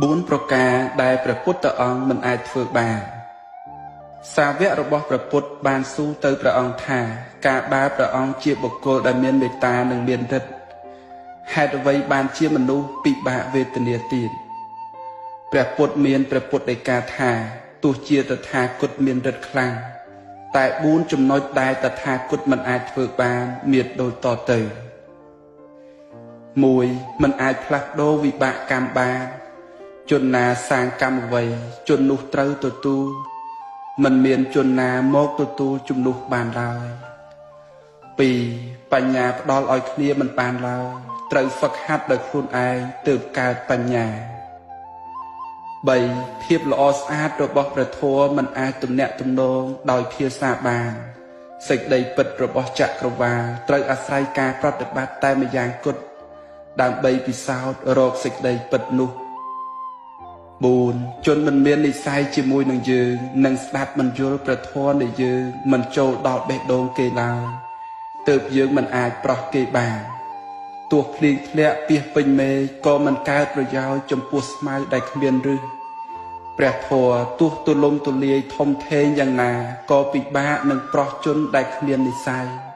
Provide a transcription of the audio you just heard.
4 ប្រការដែលព្រះពុទ្ធអង្គមិនអាចធ្វើបាន។ សាវករបស់ព្រះពុទ្ធបានសួរទៅព្រះអង្គថា ការបើព្រះអង្គជាបុគ្គលដែលមានមេត្តានិងមានឫទ្ធិ ហេតុអ្វីបានជាមនុស្សពិបាកវេទនាទៀត? ព្រះពុទ្ធមានព្រះពុទ្ធដីកាថា ទោះជាតថាគតមានឫទ្ធិខ្លាំង តែ 4 ចំណុចដែលតថាគតមិនអាចធ្វើបានមានដូចតទៅ។ 1 មិនអាចផ្លាស់ប្ដូរវិបាកកម្មបាន។ ជនណាសាងកម្មអ្វី ជននោះត្រូវទទួល មិនមានជនណាមកទទួលជំនួសបានឡើយ។ 2 បញ្ញាផ្ដល់ឲ្យគ្នាមិនបានឡើយ ត្រូវហ្វឹកហាត់ដោយខ្លួនឯងទើបកើតបញ្ញា។ 3 ភាពល្អស្អាតរបស់ព្រះធម៌មិនអាចទំនាក់ទំនងដោយភាសាបាន សេចក្តីពិតរបស់ចក្រវាលត្រូវអាស្រ័យការប្រតិបត្តិតែម្យ៉ាងគត់ ដើម្បីពិសោធន៍រកសេចក្តីពិតនោះ។ 4 ជនមិនមាននិស័យជាមួយនឹងយើង និងស្ដាប់មិនយល់ព្រះធម៌នៃយើង មិនចូលដល់បេះដូងគេឡើយ ទើបយើងមិនអាចប្រោះគេបាន។ ទោះភ្លៀងធ្លាក់ពាសពេញមេឃ ក៏មិនកើតប្រយោជន៍ចំពោះស្មៅដែលគ្មានឫស។ ព្រះធម៌ទោះទូលំទូលាយធំធេងយ៉ាងណា ក៏ពិបាកនឹងប្រោះជនដែលគ្មាននិស័យ។